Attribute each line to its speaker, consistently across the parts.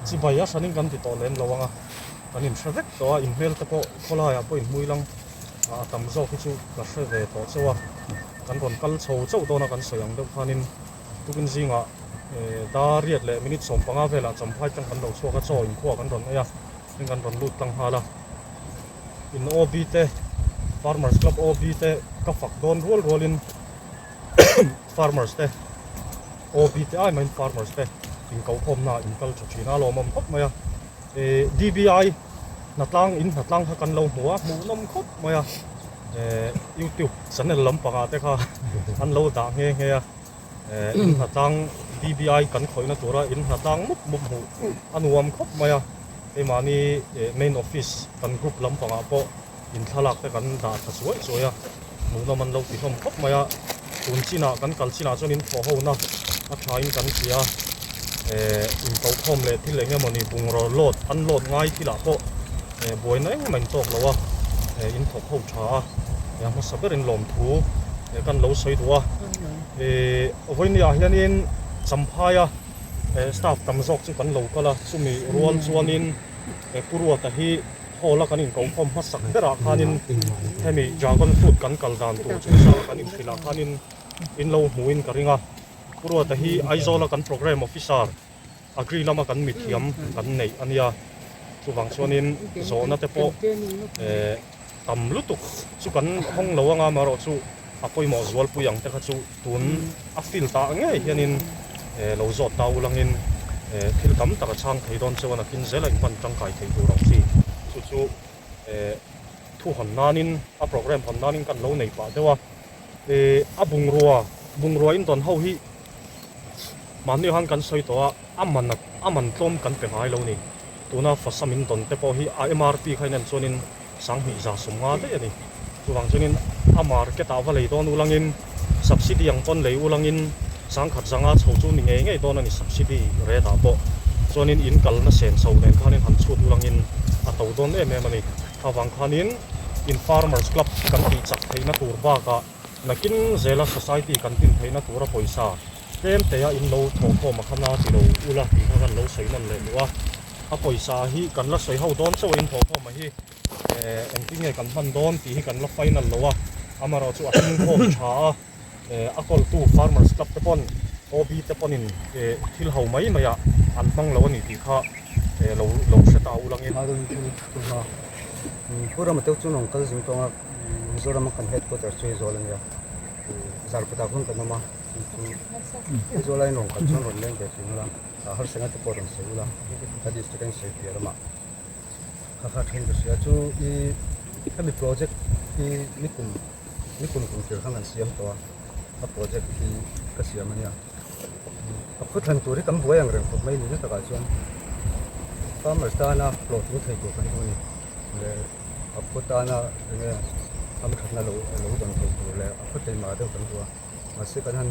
Speaker 1: Chibai a hranin kan ti tawh lem lo ang a, kan inhre vek tawh a, inhmel te pawh khawlaiah pawh inhmui lang a tam zawk hi chu ka hre ve tawh chauh a, kan rawn kal chho chauh dawn a kan sawi ang deuh khanin tukin zingah dar riat leh minute 15 velah Champhai tang kan lo chhuak a, chaw inkhua kan rawn ei a, tin kan rawn lut tlang nghal a. In OB te Farmers Club OB te ka fak dawn rual rualin Farmers te OB te ai maiin Farmers te inkokhawmna ah inkal tha thin a, a lawmawm khawp mai a. Ehh DBI hnatlang in hnatlang kha kan lo hmu a, hmuhnawm khawp mai a. Ehh YouTube channel lampangah te kha an lo dah nghe nghe a. Ehh in hnatlang DBI kan khawihna tura in hnatlang mup mup hmuh a nuam khawp mai a. Keimahni main office kan group lampangah pawh in thlalak te kan dah tha chuai chuai a, hmuhnawm an lo ti hlawm khawp mai a, tun chinah kan kal chinah chuan in thawh ho na a tha in kan hria a, eh in ko khawm leh thil eng emawni bungraw load unload ngai thilah pawh eh buaina engmah in tawk lo a, eh in thawk ho tha a, eh a hmasa berin lawmthu eh kan lo sawi duh a, eh vawinia hianin Champhaia eh staff tam zawk chu kan lo kal a, chumi rual chuanin eh Pu Ruata hi Hall a kan inkokhawm hmasak berah khanin hemi dragon fruit kan kal dan tur chungchanga kan inhrilh ah khanin in lo hmuhin ka ring a. Pu Ruata hi Aizawl a kan programme officer, Agri lama kan mithiam kan neih a nia. Chuvang chuanin zawhna te pawh eh tam lutuk chu kan hawng lo anga amaherawhchu a pawimawh zualpui ang te kha chu Tun a field ah ngei hianin lo zawt ta ulangin thil tam tak a chhang thei dawn chuan a kin zel a inhman tangkai thei tur ang chi. Chu chu thu hawn nanin a programme hawn nanin kan lo nei pah deuh a. A bungrua, bungrua in dawn ho hi mahni han kan sawi tawh a, a man a man tlawm kan pe ngai lo ni. Tuna Fasam in dawn te pawh hi a MRP kha in en chuanin 20 daih a ni. Chuvang chuanin a market ah va lei dawn ulangin subsidy ang pawn lei ulangin 105 chho chu ni ngei ngei dawn a ni subsidy rate ah pawh. Chuanin in kalna sen chho nen khanin han chhut ulangin a to dawn em em a ni. Avang khanin in farmers club kan tih chak theihna tur bakah nakin zela society kan din theihna tura pawisa tlem te a in lo thawhkhawm a khan a ti lo ula tih kha kan lo sawi nawn leh duh a. A pawisa hi kan la sawi ho dawn chauh a in thawhkhawm a hi. Eh engtin nge kan hman dawn tih hi kan la final lo a, amaherawh chu a hmingkhawm tha a, eh a kawltu farmers club te pawn OB te pawnin eh thil ho mai mai ah an hmang lo a ni tih kha eh lo lo hre ta u langin.
Speaker 2: Arun thil tuma Pu Rama te chu rawn kal zing tawng a, Mizoram a kan headquarters chu Aizawl a nia, Zarkawtah khawn kan awm a, chu chu Aizawl a in rawn kal chuan rawn leng ve thin ula, harsatna te pawh rawn sawi ula, ka district a in sawi piah lamah. Kha kha then ka hria chu i hemi project hi nikum nikum kum tir khan kan siam tawh a a project hi ka siam ania a khaw thlan tur hi kan buai ang reng khawp mai ni na takah chuan farmers tana hlawhtling thei tur kan duh a ni leh a khaw tana enge hamthatna lo lo dawn thei tur leh a khaw keimah deuh kan duh a mahse kan han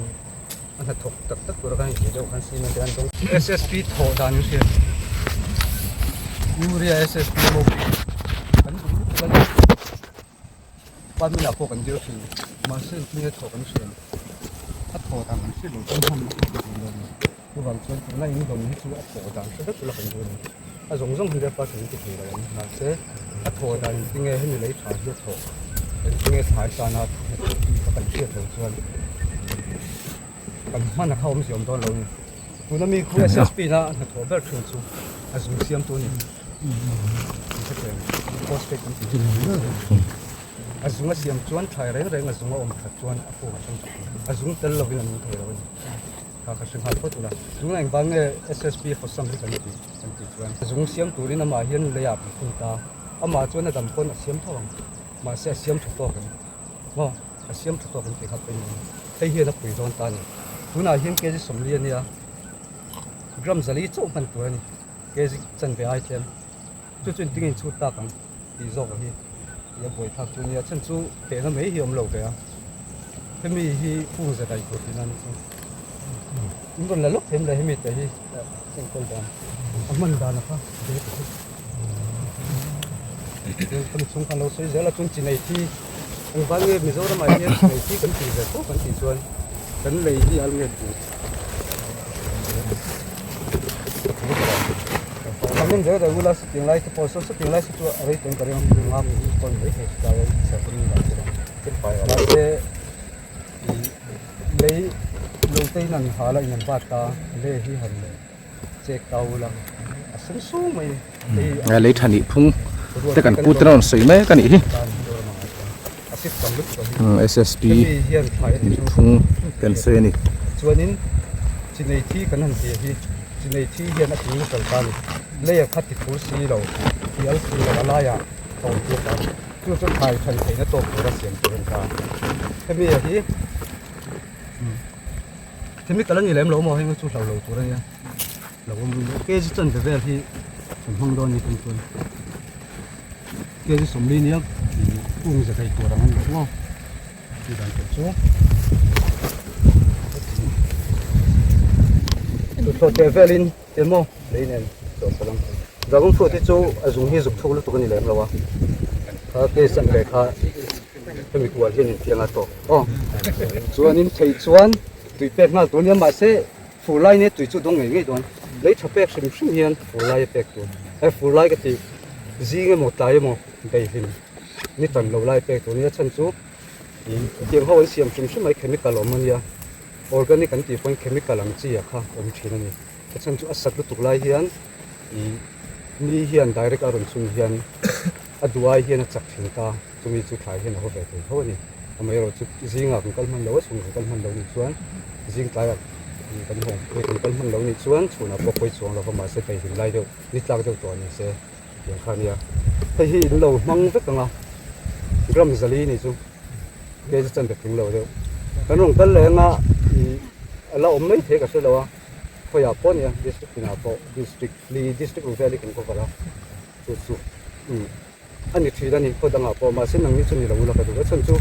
Speaker 2: a hnathawk tak tak tura khan inti deuh khan cement te an dawng. SSP thawh dan in hriat Urea SSP emaw kan duh lutuk a ni department ah pawh kan dil thin mahse engtin nge thawh kan hria a thawh dan kan hriat loh chuan hman a thawk dawn lo a ni chuvang chuan tuna in dawn hi chu a thawh dan hre vek ula kan duh a ni a zawng zawng 100% in ti thei lo ang mahse a thawh dan engtin nge hemi lei tha hi a thawh engtin nge thlai tana hnathawh tih kha kan hriat loh chuan kan hman a kha awmzia awm dawn lo a ni tuna mi khu SSP na hnathawh ber thin chu a zung siam tu a ni phosphate kan tih a zung a siam chuan thlai reng reng a zung a awm that chuan a kung a hrang a zung tel lovin a nung thei lo a ni. Kha ka hre nghal phawt ula. Tunah engvang nge SSP Fawsam hi kan tih kan tih chuan zung siam turin amah hian leiah kan phun ta. Amah chuan a dam pawn a siam tho ang. Mahse a siam tha tawk ang. Maw? A siam tha tawk ang tih kha pawimawh a ni. Hei hian a pui dawn ta a ni. Tunah hian kg 40 a nia. Gram 4 chauh hman tur a ni. Kg chanve ai tlem. Chu chu inting inchhut tak ang tih zawk hi a buaithlak chu a nia. Chhan chu tehna mai hi a awm lo ve a. Hemi hi kung za daih tur tihna a ni chu. In rawn la lawk thei em le hemi te hi enkawl dan a hman dan a kha ve ta chu. Chuan ka chhung khan lo sawi zel a chuan chi nei thi engvang nge Mizoram ah hian chi nei thi kan tih ve fo kan tih chuan kan lei hi a nge duh. Han en reng reng ula sawtiang lai te pawh saw sawtiang lai saw chu a rei tawhin ka ring a nga pawh ni maithei chu tlai a serh in dah chu mahse ih lei lo te in an hal a in an bat ta lei hi han chek ta ula a sen sung mai hei
Speaker 3: a lei tha nih phung te kan pu te rawn sawi mek a nih hi SSP nih phung te an sawi a ni.
Speaker 2: Chuanin chinei thi kan han tih hi chinei thi hian a tling kal ta a ni lei a kha ti phur si lo ti al si lo a laiah a awm tir ta chu chu thlai than theihna tawk tura siam tur a ni ta hemi a hi chemical a ni lem lo maw heng chu hlau lo tur a nia lo awm rih lo kg chanve vel hi kan hmang dawn a ni tum chuan kg sawmli nia kung za thei tur ang a ni chu maw tih dan tur chu tuthlawh teh velin emaw lei nen chawhpawlh ang dragon fruit hi chu a zung hi zuk thuk lutuk a ni lem lo a kha case chanve kha hemi kual hian infiang a tawk aw chuanin thei chuan tui pek nghal tur nia mahse fur lai nia tui chu dawng ngei ngei dawn lei tha pek hrim hrim hian fur lai a pek tur he fur lai ka ti zing emaw tlai emaw daihlim ni tan lo lai pek tur nia chhan chu tiang ho an siam hrim hrim mai chemical awm ania organic an tih pawhin chemical ang chi ah kha awm thin a ni a chhan chu a sat lutuk lai hian ih ni hian direct a rawn chhun hian a duai hian a chak thin ta chumi chu thlai hian a haw ve thei tho a ni amaherawh chu zingah kan kal hman lo a chhungah kan kal hman lo nih chuan zing tlaiah kan haw kan kal hman lo nih chuan chhunah pawh pawi chuang lova mahse daihlim lai deuh ni tlak deuh tawh ni se tiang kha a nia hei hi in lo hmang vek ang a gram zali nih chu kei chu chan ta tling lo deuh kan rawn kal leh anga ih a la awm mai thei ka hre lo a khawiah pawh nia district tinah pawh district li district ang vel hi kan cover a chu chu umm a ni thin a ni khaw dangah pawh mahse nangni chu ni lo ula ka duh a chhan chu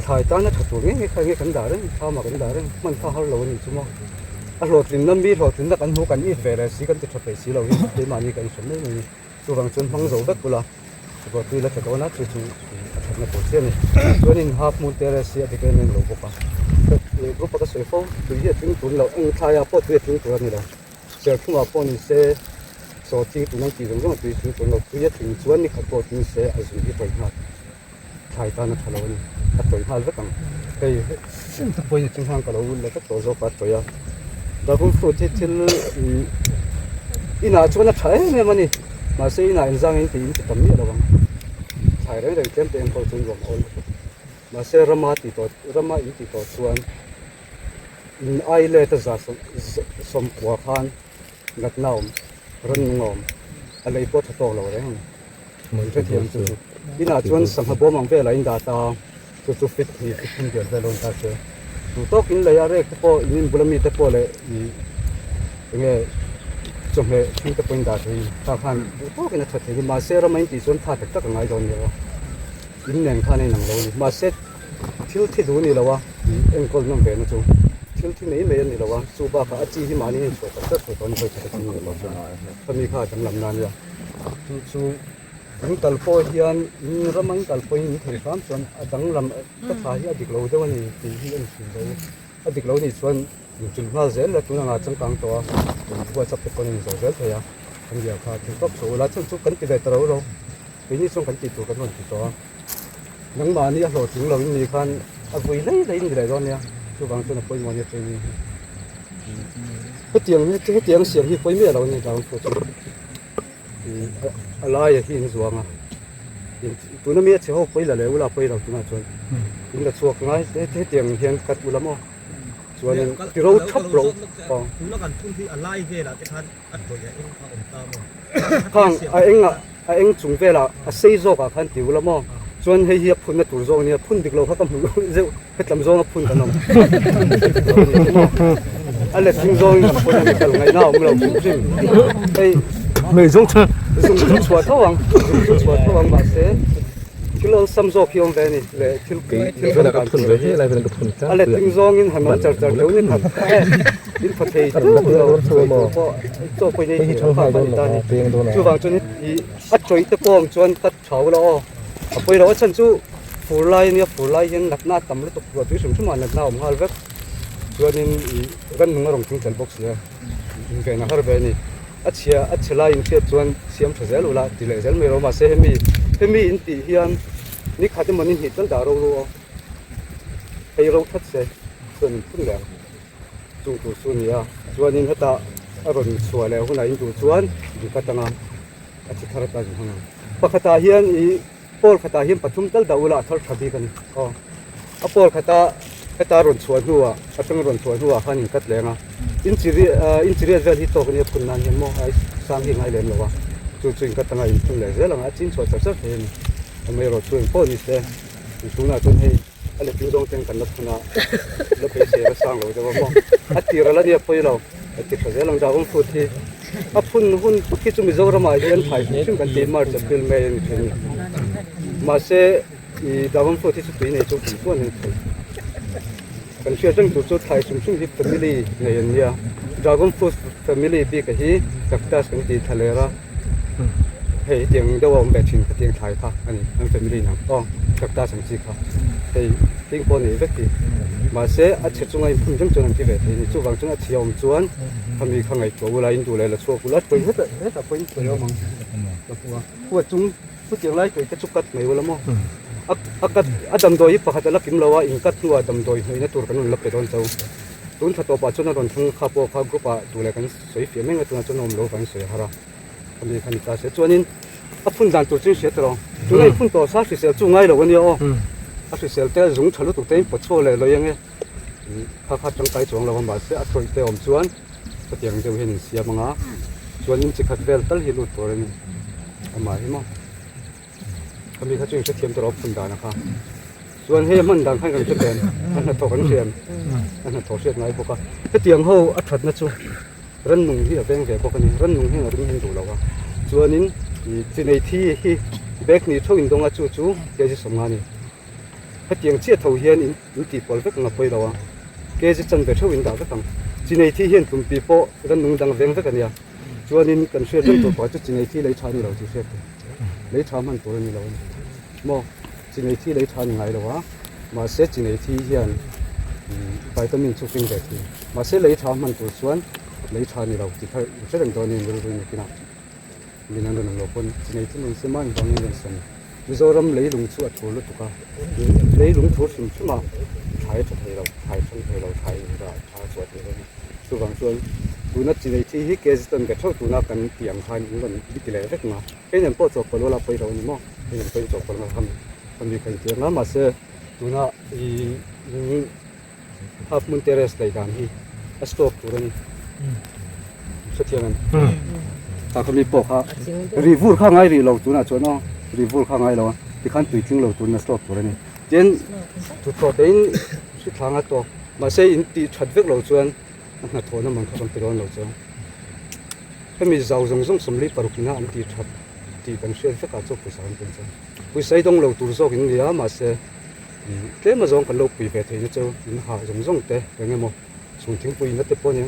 Speaker 2: thlai tana tha tur ngei ngei kha enge kan dah reng thlamah kan dah reng hman kha har lo a ni chu maw a hlawhtlinna mi hlawhtlinna kan hmu kan it ve leh si kan ti tha peih si lo hi keimahni kan inhre mai mai a ni chuvang chuan hmang zo vek ula ruahtui la tha dawn a chu chu a thatna tur chiah a ni chuanin half moon terrace hi a dik em em lo bawk a group a ka sawi fo tui hi a tling tur a ni lo eng thlaiah pawh tui a tling tur a ni lo. Serthlumah pawh ni se, saw ching tun an tih zawng zawng a tui chung chuan lo tui a tling chuan ni khat pawh tling se a zun hi tawih nghal thlai tan a tha lo a ni, a tawih nghal vek ang. Hei hrim te pawhin a ching hang ka lo la vek tawh zawk a tawih a, dragon fruit hi thil ih inah chuan a tha em em a ni, mahse inah inzangin tiin ti tam miah lo ang, thlai reng reng tlem te enkawl chuan ruam a awl lutuk, mahse rama tih tawh rama in tih tawh chuan. In ai let a za sawmkua khan natna a awm, rannung a awm, a lei pawh tha tawk lo reng ang. Min hrethiam chu chu. Inah chuan sangha bawm ang velah in dah ta a, chu chu fit hnih fit thum vel vel a awm ta se. Duh tawk in lei a rek te pawh in inbula mi te pawh leh ih enge chawhmeh thing te pawh in dah thei ta khan duh tawkin a tha thei a ni. Mahse rama in tih chuan tha tak tak a ngai dawn nia aw. In nen khan a inang lo a ni. Mahse. Thil thi duh a ni lo a, enkawl nawm ve na chu thil thi mai mai a ni lo a, chu bakah a chi hi mahni in chhuah tak tak thei tawh a ni hawi khat a ching ni lo chuan khami kha a danglam na nia. Chu chu in kal pawh hian in rama in kal pawhin in thei hram chuan a danglam ka thla hi a dik lo deuh a ni tih hi a ni thin lo, a dik lo nih chuan in chulh nghal zel la tun anga changkang tawh a WhatsApp te pawhin in zawh zel thei a, kan biak kha thil tawp chho ula chhan chu kan ti ve ta ro ro keini chuan kan tih tur kan rawn ti tawh a. Nangmahni a hlawhtling lo in ni khan a vui hlei hlei in ni leh dawn nia, chuvang chuan a pawimawh nia training hi. Hetiang hi hetiang siam hi pawi miah lo a ni ground floor chu a laia hi in zuang a, tuna mi a chhe ho pawi la leh ula pawi lo tunah chuan in la chhuak ngai hetiang hian cut ula maw chuanin ti ro thap ro aw.
Speaker 4: Tuna kan thun hi a lai velah te khan a tawih a eng a awm ta maw?
Speaker 2: Khang a eng ah a eng chung velah a sei zawk ah khan ti ula maw chuan hei hi a phunna tur zawk ania phun dik lo kha ka hmu zeuh hetlam zawng a phun kan awm a let ding zawngin kan phun a ni kal ngaihna a awm lo hrim hrim hei
Speaker 3: Mei zawng chu
Speaker 2: zung chu chhuah tho ang zung chu chhuah tho ang mahse thil awlsam zawk hi awm ve a ni leh thil thil
Speaker 3: Vela ka phun ve he lai vela ka phun
Speaker 2: a let ding zawngin han awm char char deuh ni khat In pha thei teuh lo sawi tur pawh chaw pawh in ei thei lo kha a ni ta a ni. Chuvang chuan i a tawih te pawh ang chuan ka thau lo aw. A pawi lo a chhan chu fur lai ania fur lai hian natna a tam lutuk ruah tui hrim hrim ah natna a awm nghal vek. Chuanin i rannung a rawn tling tel bawk si a, inven a har ve a ni. A chhia a chhe lai inhriat chuan siam tha zel ula ti leh zel mai ro mahse hemi hemi in tih hian ni khat emaw ni hnih tal dah ro ru aw hei ro that se chuan in phun leh ang chung tur chu a ni a chuanin hetah a rawn chhuah leh hunah in duh chuan in cut anga a chi thar atan in hmang ang pakhatah hian ih pawl khatah hian pathum tal dah ula a thar tha bik a ni aw a pawl khata heta rawn chhuah hnuah atanga rawn chhuah hnuah khan in cut leng a inchi inchi riat vel hi tawk ania phun nan hian maw ai sang hi ngai lem lo a chu chu in cut anga in phun leh zel ang a chin chhuah char char thei a ni amaherawh chu engpawh ni se tunah chuan hei a letling zawng ten kan la phun a la beisei a sang lo deuh a maw a tir ala nia pawi lo a ti tha zel ang dragon fruit hi a phun hun tak hi chu Mizoramah hian thlai hrim hrim kan ti March April May a ni thin a ni mahse ih dragon fruit hi chu tui nei chu kum chuan an thei kan hriat reng tur chu thlai hrim hrim hi family nei an nia dragon fruit family bik a hi cactus kan ti thla ler a. Hei hetiang deuh a awm ve thin khatiang thlai kha a ni an family nang aw cactus ang chi kha hei hling pawh a nei vek hi mahse a chhe chunga inphun reng chuan an ti ve thei a ni chuvang chuan a chhia awm chuan khami kha ngaihtuah ula in duh leh la chhuak ula tawih hetah hetah pawh in tawih awm ang ka hmu a khu a chung khutiang lai tawih te chu cut mai ula maw a a cut a damdawi hi pakhat a la kim lo a in cut hnuah damdawi hnawihna tur kan rawn la pe dawn chauh tun thla tawpah chuan a rawn thleng kha pawh kha group ah duh leh kan sawi fiah mek a tunah chuan a awm lo vangin sawi a har a khami kha ni ta se chuanin a phun dan tur chu in hria tawh tuna in phun tawh sa hrisel chu ngai lo ania aw a hrisel te a zung tha lutuk te in pawt chhuak leh lawih ange kha kha tangkai chuang lo a mahse a tawih te awm chuan hetiang deuh hian in siam anga chuan in chi khat vel tal hi lut tur a ni amah hi maw. Khami kha chu in hrethiam tawh lo phun dan a kha. Chuan hei a hman dan khan kan hre pen a hnathawh kan hriam a hnathawh hriat ngai bawk a. Hetiang ho a thatna chu rannung hi a veng ve bawk a ni. Rannung hian a ring hin duh lo a. Chuanin ih chi nei thi hi bag hnih theuh in dawng a chu chu kg sawmnga a ni. Hetiang chiah tho hian in in tih pawl vek ang a pawi lo a. Kg chanve theuh in dah vek ang. Chi nei thi hian tumpi pawh rannung dang veng vek a nia. Chuanin kan hriat reng tur pakhat chu chi nei thi lei tha a ni lo tih hriat tur. Lei tha hman tur a ni lo a ni. Maw chi nei thi lei tha a ni ngai lo a, mahse chi nei thi hian vitamin chu keng ve thei. Mahse lei tha hman tur chuan lei tha a ni lo tih kha in hre reng dawn a ni rilru in nakinah min an rawn ang lo pawn chi nei thi mai se mah engvangin rawn sawn. Mizoram leilung chu a thur lutuk a, leilung thur hrim hrim a thlai a tha thei lo, thlai hrang thei lo, thlai rah tha chhuah thei lo a ni. Chuvang chuan tuna chi nei thi hi kg tan ve theuh tuna kan tih ang khan in rawn ti leh vek nga. Hei nen pawh chawhpawlh ula pawi lo a ni maw? Hei nen pawhin chawhpawlh nga kha mi kha intir nga mahse tuna ih half moon terrace lei dan hi a stop tur a ni. Hrethiam em? Ta kha mi pawh kha ri vur kha ngai rih lo tunah chuan aw ri vur kha ngai lo a tikhan tui tling lo turin a stop tur a ni. Tin thuthlawh te in hri thlang a tawk mahse in tih that vek lo chuan a hnathawhna man kha kan ti dawn lo chuan hemi zau zawng zawng 46 ina an tih that tih kan hriat vekah chuan pawisa kan pen chuan pawisa i dawng lo tur zawk in nia mahse tlem azawng kan lo pui ve theihna chu in hah zawng zawng te eng emaw chhung thingpui na te pawh ania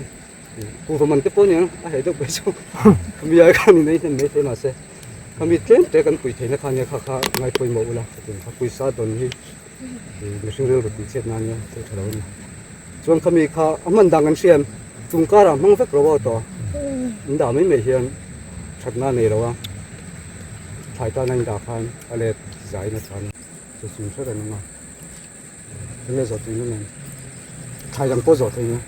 Speaker 2: kuhva man te pawh ania a heh deuh phei chu khami ai khan in ei hnem mai thei mahse khami tlem te kan pui theihna kha ania kha kha ngai pawimawh ula hetiang kha pawisa dawn hi mihring rilru tih chhiat nan ania thil tha lo a ni chuan khami kha a hman dan kan hria em tum karah hmang vek ro a tawh in dah mai mai hian thatna a nei lo a thlai tana in dah khan a let zai na tha a ni chu chu in hre reng ang a. Enge zawh tui na nen thlai dang pawh zawh thei nia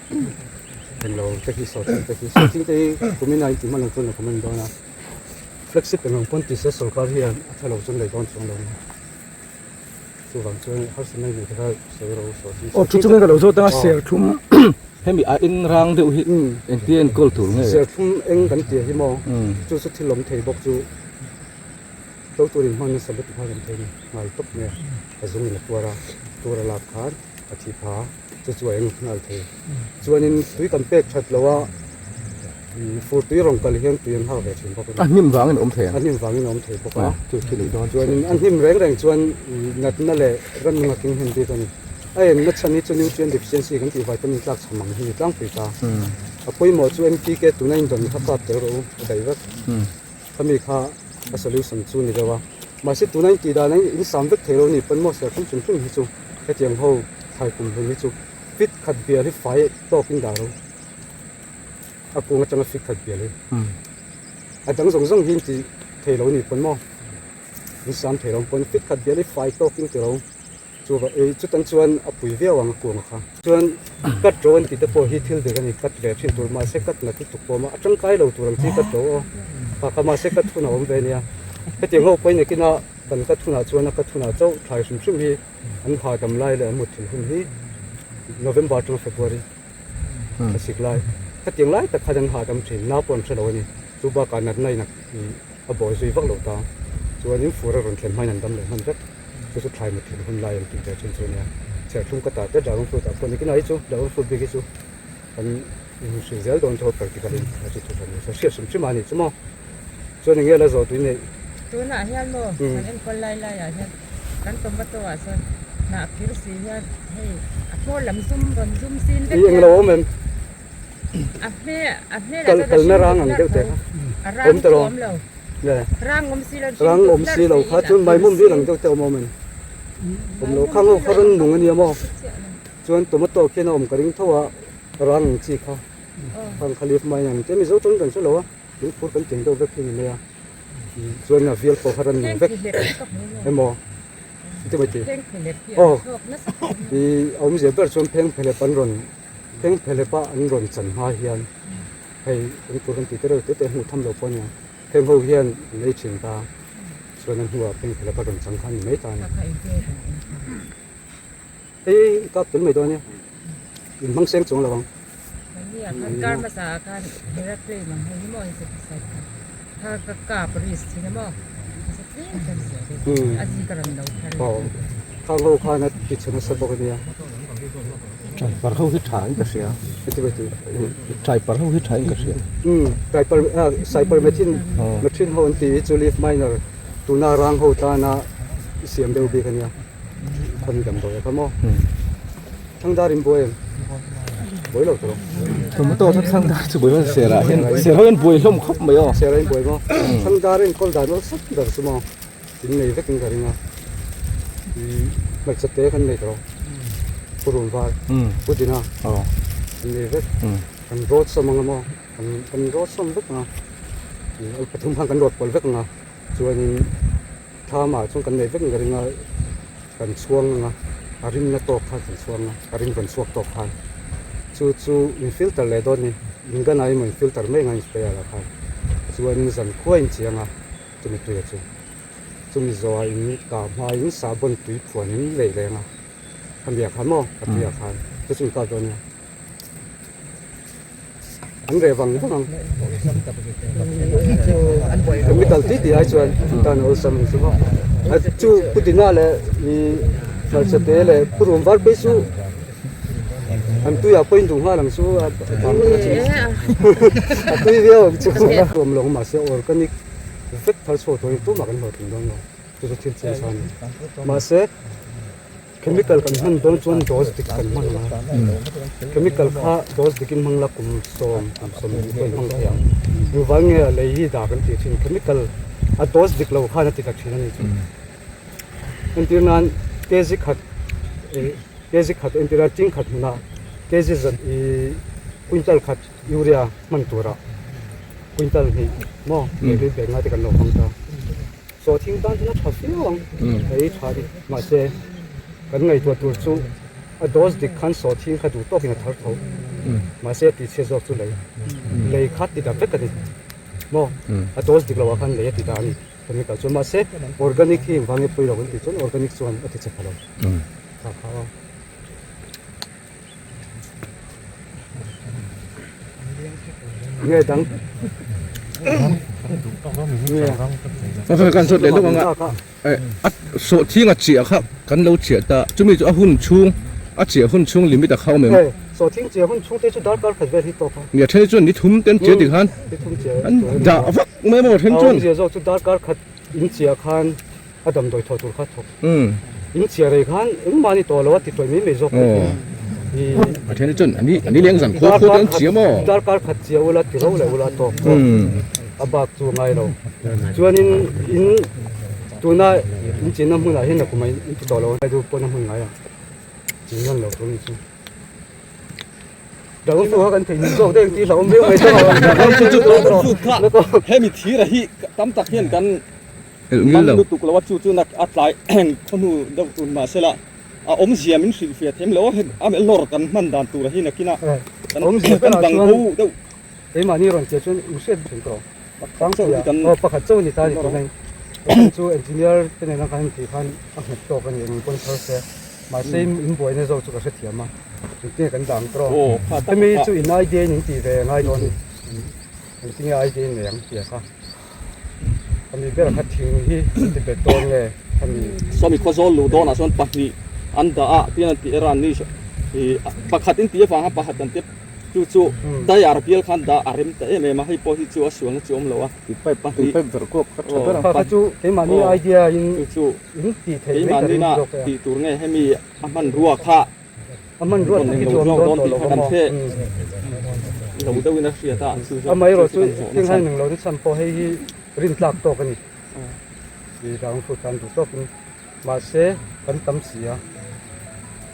Speaker 2: englo te hi sawh thing te hi sawh thing te hi kumin a intih hman lo chuan a comment dawn a flagship eng ang pawn ti se sorkar hian a tha lo chuan lei dawn chuang lo nia chuvang chuan harsatna i neih te kha sawi ro sawh thing
Speaker 3: Aw chu chu nge ka lo zawt anga serthlum hemi a eng rang deuh hi engtia enkawl tur nge
Speaker 2: serthlum eng kan tih hi maw chu chu thil awm thei bawk chu. Tlo turin hman nasa lutuk khan an thei nghal tawp mai a, a zungin a tuar a, tuar a lak khan a thi pha a, chu chu a eng nghal thei. Chuanin tui kan pek that lo a, fur tui rawn kal hian tui an hak ve thin bawk a ni.
Speaker 3: A hnim vangin a awm thei ang.
Speaker 2: A hnim vangin a awm thei bawk a.
Speaker 3: Chu thil ei dawn.
Speaker 2: Chuanin a hnim reng reng chuan natna leh rannung a keng hnem bik a ni. A enna chhan hi chu nutrient deficiency kan tih vitamin tlak chham ang hi ni tlangpui ta. A pawimawh chu NPK tuna indawn kha kap tel rawh u, a daih vek. Khami kha a solution chu ni deuh a, mahse tuna in tih dan in in sam vek thei lo ni pawn maw serthlum hrim hrim hi chu hetiang ho thlai kum hlun hi chu fit khat bial hi fai tawk in dah lo a kung atanga fit khat bial hi. A dang zawng zawng hi in ti thei lo ni pawn maw? In sam thei lo pawn fit khat bial i fai tawk in ti lo. Chuva ei chutan chuan a pui viau ang a kuang kha. Chuan cut ro an tih te pawh hi thil dik a ni, cut ve thin tur mahse cut nat lutuk pawh a awm a, a tangkai lo tur ang chi cut ro aw. Kha kha mahse cut hun a awm ve ania. Hetiang ho pawhin nakinah kan cut hunah chuan a cut hunah chauh thlai hrim hrim hi an hahdam lai leh an mut thil hun hi November atanga February a sik lai. Hetiang lai tak khan an hahdam thin, na pawh an hre lo a ni. Chu bakah natna in a bawi zui vak lo ta. Chuanin fur a rawn thlen hmain an dam leh hman vek. Chu chu thlai mutthilh hun lai an tih ve thin chu ania. Chherthlum ka tah te dragon fruit ah pawh nikin ah hi chu dragon fruit bik hi chu kan inhrilh zel dawn tho practical in a ti thu hran ni. Hriat hrim hrim a ni chu maw. Chuan enge la zawh tui neih?
Speaker 5: Tunah hian maw kan enkawl lai lai ah hian kan tomato ah sawn hnah phir si hian hei a hmaw lam zum rawn zum sin vek hian.
Speaker 2: Ih englo awm em?
Speaker 5: A hmel a hmel ah chuan
Speaker 2: Kal na rang ang deuh te kha.
Speaker 5: A rang chu awm lo. Rang awm si lo
Speaker 2: Rang awm si lo kha chuan maimawm vel ang deuh te awm awm em? Awm lo kha ngaw kha rawn nung a nia maw? Chuan tomato khian a awm ka ring tho a rang ang chi kha. Khang kha leaf mine ang te Mizo tawng kan hre lo a. Lungphur kan teng deuh vek hi ni mai a. Chuan a vial pawh kha rawn nung vek emaw ti mai ti. Aw i awmzia ber chuan pheng phelep an rawn pheng phelep a an rawn chan hma hian hei lungphur kan tih te reuh te te hmuh tham lo pawh a nia. Heng ho hian an ei thin ta chuan a hnuah pheng phelep a rawn chang kha a ni mai ta a ni. Hei kap tel mai dawn nia in hmang seng chuang lo ang.
Speaker 5: Mahni ah khan kar hmasa ah khan Heraclei mang hei hi maw insecticide kha kha ka kap risk thin a maw nasa tlem tlem zel a a zik a rawn lo thar leh.
Speaker 2: Aw khang ho khan a ti chhe nasa bawk a nia.
Speaker 3: Traiper ho hi tha in ka hria.
Speaker 2: Heti mai tih.
Speaker 3: Traiper ho hi tha in ka hria.
Speaker 2: Umm traiper ah cyper machine machine ho an tih hi chu leaf miner tuna rang ho tana siam deuh bik a nia. Khawmi damdawi a kha maw? Thangdar in buai em? Buai lo tawh.
Speaker 3: Tomato chu thangdar chu buai ser ah hian ser ho hian buai hlawm khawp mai aw.
Speaker 2: Ser ah in buai maw? Thangdar in kawl dan awlsam ber chu maw? In nei vek in ka ring a. Hmarcha te kan nei tawh. Purun var. Pudina. Kan nei vek. Kan rawt sawm anga maw? Kan rawt sawm vek anga. Pathum khan kan rawt pawl vek anga. Chuanin Thlamah chuan kan nei vek ang ka ring a, kan chhuang ang a, a rimna tawk khan kan chhuang a, a rim rawn chhuak tawk khan. Chu chu in filter leh dawn ni, in gun ah emaw in filter mai ang a in sprayer ah khan. Chuanin zan khua in chiang a, chumi tuia chu. Chumi zawhah in kah hmain sahbawn tui phuan in lei leng a, khami ah khan maw, a tuiah khan chu chu in kap dawn nia. An reh vang vang ang. Chemical tih tih ai chuan tan a awlsam ang chu maw. Chu Putina leh i hmarcha te leh Purum var phei chu an tuiah pawhin duh nghal ang chu a a tui viau ang chu. Awm lo mahse organic vek thar chhuak turin tumah kan hlawhtling dawn lo. Chu chu thil chiang sa a ni. Mahse. Chemical kan hman dawn chuan dose dik kan hman ang a, chemical kha dose dikin hmang la kum sawm kum sawm leh pawh in hmang thei ang. Engvang nge a lei hi dah kan tih thin, chemical a dose dik lo khan a ti ta thin a ni chu. Entir nan kg khat ih kg khat entir nan ting khat hmunah kg zat ih quintal khat urea hman turah quintal hnih maw lei bag ngai te kan lo hmang ta. Chaw thing tan chuan a tha viau ang, ei tha ni. Mahse, kan ngaihtuah tur chu a dose dik khan saw thing kha duh tawkin a thar tho. Mahse, a tihchhiat zawk chu lei. Lei kha ti ta vek a ni. Maw? A dose dik loah khan lei a ti ta a ni. Chemical chuan mahse, organic hi engvang nge pawi lo kan tih chuan organic chuan a ti chhe pha lo. Kha kha aw. Nge dang.
Speaker 3: Nge. Kan sawt leh lawk anga a sawh thing a chiah kha kan lo chiah ta chumi chu a hun chhung a chiah hun chhung limit a kha awm em?
Speaker 2: Sawh thing chiah hun chhung te chu darkar khat vel hi tawk a.
Speaker 3: Nge then chuan ni thum ten chiah tikhan an dah vak mai maw then chuan.
Speaker 2: A awmzia zawk chu darkar khat in chiah khan a damdawi thawh tur kha thawk. In chhiar ei khan engmah ni tawh lo a ti tawih mai mai zawk mai thei a.
Speaker 3: A then chuan ani ani leng zan khaw khaw te an chhia maw?
Speaker 2: Darkar khat chhia ula ti ro leh ula tawk tawk a bak chu a ngai lo. Chuanin in tuna in chinna hmunah hian a kum a in ti tawh lo a, du pawhna hmun ngai ang chin nawn lo tur ni chu. Dragon fruit kha kan thei ni zawk deuh tih hlauhawm viau mai tawh a.
Speaker 6: Dragon fruit chu dragon fruit kha hemi thira hi tam tak hian kan man lutuk lo a chu chu a tlai khawhnu deuh tur mahsela a awmzia min hrilhfiah thiam lo a lawr kan hman dan tur hi nakin a kan kan bang bo deuh.
Speaker 2: Keimahni rawn tia chuan in hriat thin tawh aw pakhat chauh ni ta ni tunai chu engineer te nena khan tih khan a nghet tawk a ni eng pawn thar se mahse in buaina zawk chu ka hrethiam a engtin nge kan dah ang tawh hemi chu in idea in tih ve ngai dawn a ni engtin nge idea in nei ang tih kha ami ber kha thing hi an ti bet dawn nge ami
Speaker 6: sawmi khawzawl luh dawnah chuan pahnih an dah a tin an tih eran ni pakhat in tih avanga pakhat an ti Chu chu tyre bial khan dah a rem ta em em a, hei pawh hi chu a sualna chu a awm lo a.
Speaker 3: Tui pipe verh kuak kha tha ber ang.
Speaker 2: Kha chu keimahni idea in in tih theih mai ka ring zawk e a.
Speaker 6: Tih tur nge hemi a hmanrua kha
Speaker 2: a hmanrua tak hi chu awm dawn tawh lo maw.
Speaker 6: Lo deuhin a hriat a, chu
Speaker 2: zawk Amaherawh chu thing han englo ni chhan pawh hei hi rintlak tawk a ni. I dang fruit khan duh tawkin Mahse, kan tam si a,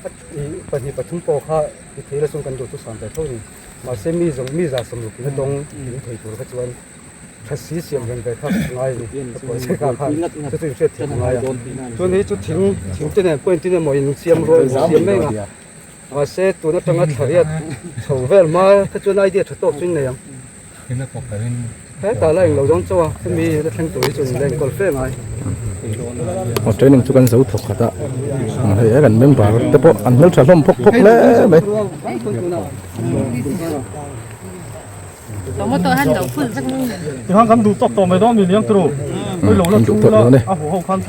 Speaker 2: a ih pahnih pathum pawh kha i thei la chuan kan duh chu san ve tho a ni. Mahse, mi zawng mi za sawmruk in a dawng in thei tur kha chuan tha si siam reng ve kha a ngai a ni. Ka pawh che kha khan chu chu inhriat thiam a ngai a. Chuan hei chu thing thing te nen pawh engtin emaw in siam rual in siam mek a. Mahse, tun atanga thlariat chho vel hma kha chuan idea tha tawk chu in nei ang. Hetah la englo dawn chauh a, hemi la thleng tur hi chu in la enkawl fe ngai.
Speaker 3: Aw training chu kan zo thawk khat a, hei he kan member te pawh an hmeltha hlawm phawk phawk hle mai.
Speaker 1: Tikhan kan duh tawk tawh mai dawn mi liang turu, hei lo la chu la a huho khan.